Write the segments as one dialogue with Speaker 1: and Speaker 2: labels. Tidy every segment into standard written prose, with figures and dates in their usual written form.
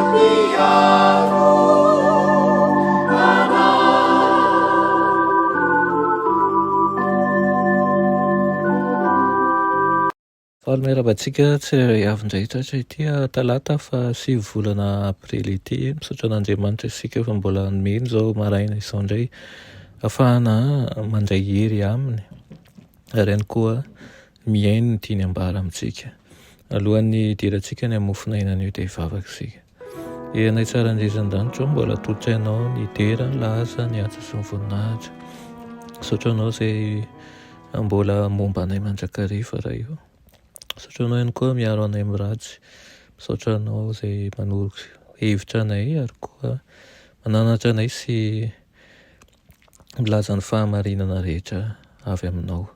Speaker 1: Mpiaro anay.
Speaker 2: Faly miarahaba antsika tsirairay avy indray tratra ity talata faha 9 volana aprily ity. Misaotra an'Andriamanitra isika fa mbola nomeny izao maraina izao indray ahafahana mandray hery aminy ary ihany koa mihaino ny tiany ambara amintsika. Alohan'ny hidirantsika ny amin'ny mofon'aina anio dia hivavaka isika. Ry Anay tsara indrindra an-danitra ô, mbola atolotra Anao ny dera, ny laza, ny antsa sy ny voninahitra. Misaotra Anao izay mbola momba anay mandrakariva Ray ô. Misaotra Anao ihany koa miaro anay amin'ny ratsy. Misaotra Anao izay manoro hevitra anay ary koa mananatra anay sy milaza ny fahamarinana rehetra avy Aminao.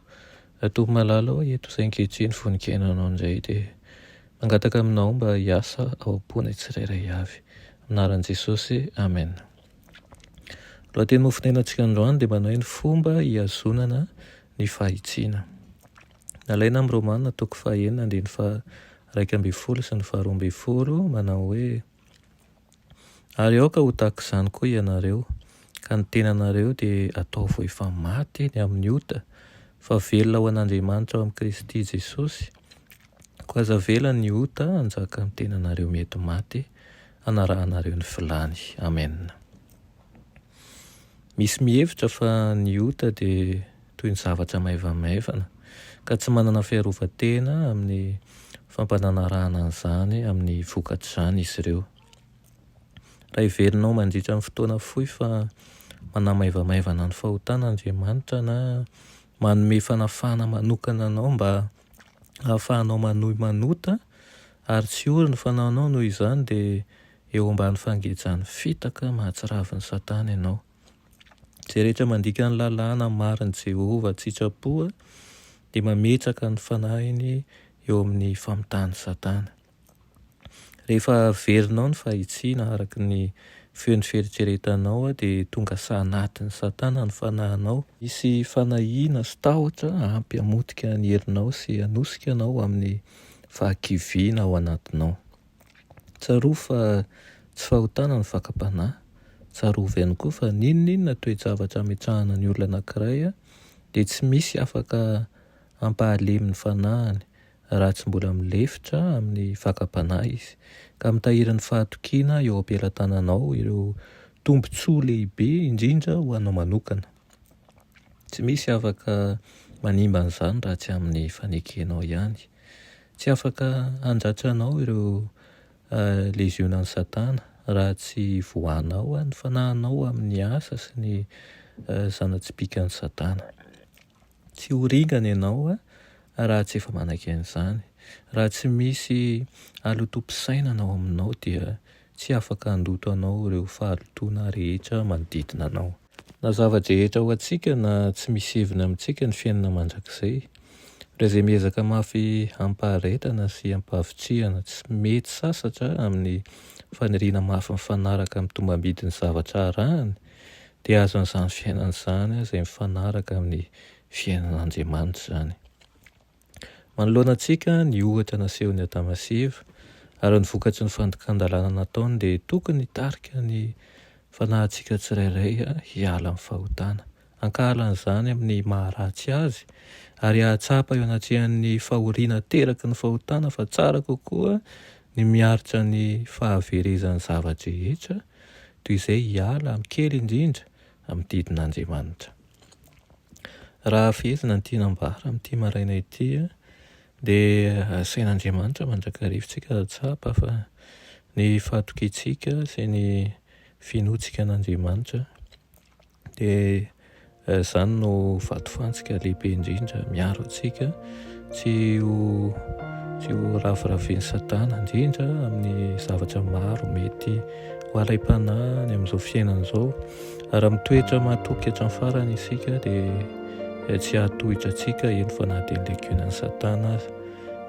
Speaker 2: Tompo malala ô, eto izay ankehitriny vonon-kiainanao indray dia Mangataka aminao mba hiasa ao am-ponay tsirairay avy. Amin'ny anaran'i Jesosy, Amen. Lohateny mofonainantsika androany dia manao hoe ny fomba hihazonana ny fahitsiana. Nalaina amin'ny Romana toko fahenina andininy faha 11 sy ny faha 12 manao hoe Ary aoka ho tahaka izany koa ianareo, ka ny tenanareo dia ataovy ho efa maty ny amin'ny ota, fa velona ho an'Andriamanitra ao amin'i Kristy Jesosy. Koa aza avela ny ota hanjaka amin'ny tenanareo mety maty, hanarahanareo ny filany. Amena. Misy mihevitra fa ny ota dia toy ny zavatra maivamaivana, ka tsy manana fiarovan-tena amin'ny fampananarahana an'izany amin'ny vokatr'izany izy ireo. Raha heverinao mandritra ny fotoana fohy fa manamaivamaivana ny fahotana Andriamanitra na manome fanafahana manokana anao mba hahafahanao manohy manota ary tsy ory ny fanahinao noho izany dia eo ambany fangejan'ny fitaka mahatsiravin'i Satana ianao. Izay rehetra mandika ny lalàna marin'i Jehovah an-tsitrapo dia mametraka ny fanahiny eo amin'ny famitahan'i Satana. Rehefa averinao ny fahitsiana araka ny feon'ny fieritreretanao dia tonga saha anatin'i Satana ny fanahinao. Hisy fanahiana sy tahotra ampy hamotika ny herinao sy hanosika anao amin'ny fahakiviana ao anatinao. Tsarovy fa tsy fahotana ny fakam-panahy. Tsarovy ihany koa fa n'inon'inona toe-javatra ametrahana ny olona anankiray dia tsy misy afaka hampahalemy ny fanahiny raha tsy mbola milefitra amin'ny fakam-panahy izy, ka mitahiry ny fahatokiana eo am-pelatananao ireo tombontsoa lehibe indrindra ho anao manokana. Tsy misy afaka manimba an'izany raha tsy amin'ny fanekenao ihany. Tsy afaka handratra anao ireo lezionan'i Satana raha tsy voahanao ny fanahinao amin'ny asa sy ny zana-tsipìkan'i Satana. Tsy ho ringana ianao raha tsy efa manaiky an'izany. Raha tsy misy halotoam-pisainana ao aminao dia tsy afaka handoto anao ireo fahalotoana rehetra manodidina anao. Na zava-drehetra ho antsika na tsy misy heviny amintsika ny fiainana mandrakizay. Ireo izay miezaka mafy amim-paharetana sy amim-pahavitrihana tsy mety sasatra amin'ny faniriana mafy mifanaraka amin'ny tombam-bidin'ny zavatra arahiny dia azon'izany fiainana izany izay mifanaraka amin'ny fiainan'Andriamanitra izany. Manoloana antsika ny ohatra nasehon'i Adama sy Eva, ary ny vokatry ny fandikan-dalàna nataony dia tokony hitarika ny fanahintsika tsirairay hiala amin'ny fahotana, hankahala an'izany amin'ny maha-ratsy azy, ary hahatsapa eo anatrehan'ny fahoriana ateraky ny fahotana fa tsara kokoa ny miaritra ny fahaverezan'ny zava-drehetra toy izay hiala amin'ny kely indrindra amin'ny didin'Andriamanitra. Raha fehezina ny tiana ambara amin'ity maraina ity dia asain'Andriamanitra mandrakariva isika hahatsapa fa ny fahatokiantsika sy ny finoantsika an'Andriamanitra dia izany no vatofantsika lehibe indrindra miaro antsika tsy ho tsy ho raviravian'i Satana indrindra amin'ny zavatra maro mety ho alaim-panahy ny amin'izao fiainana izao. Raha mitoetra mahatoky hatramin'ny farany isika dia tsy hahatohitra antsika eny fa na dia ny legionan'i Satana aza.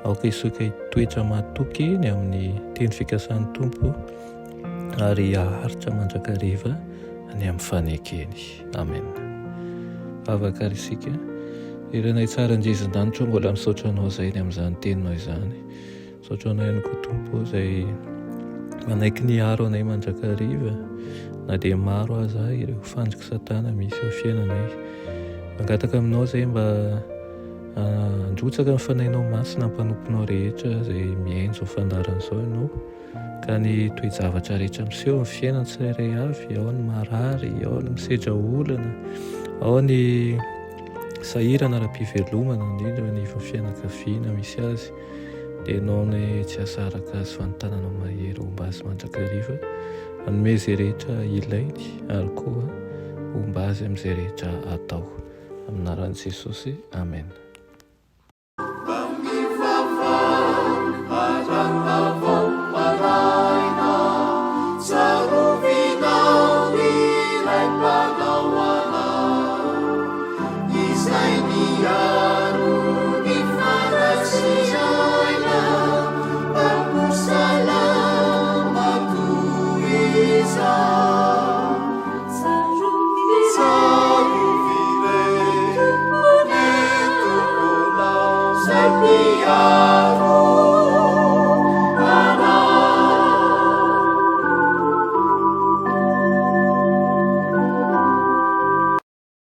Speaker 2: Aoka isika hitoetra mahatoky ny amin'ny teny fikasan'ny Tompo ary haharitra mandrakariva ny amin'ny fanekeny. Amen. Vavaka ary isika. Ry Rainay tsara indrindra an-danitra, mbola misaotra Anao izay ny amin'izany teninao izany. Misaotra anao ihany koa Tompo ô izay Manaiky ny hiaro anay mandrakariva na dia maro aza ireo fandrik'i Satana misy eo fiainanay. Mangataka aminao izay mba handrotsaka ny Fanahinao Masina amin'ny mpanomponao rehetra izay mihaino izao fandaharana izao ianao, ka ny toe-javatra rehetra miseho amin'ny fiainany tsirairay avy, ao ny marary, ao ny misedra olana, ao ny sahirana ara-pivelomana, indrindra ny fianakaviana misy azy. Dia ianao anie tsy hahasaraka azy fa ny tananao mahery homba azy mandrakariva, hanome izay rehetra ilainy ary koa homba azy amin'izay rehetra atao. Amin'ny anaran'i Jesosy, Amen.
Speaker 1: Izay miaro ny fanahy sy aina, Mpanompo salama toy izao. Tsarovy re ny Tomponao, Izay miaro.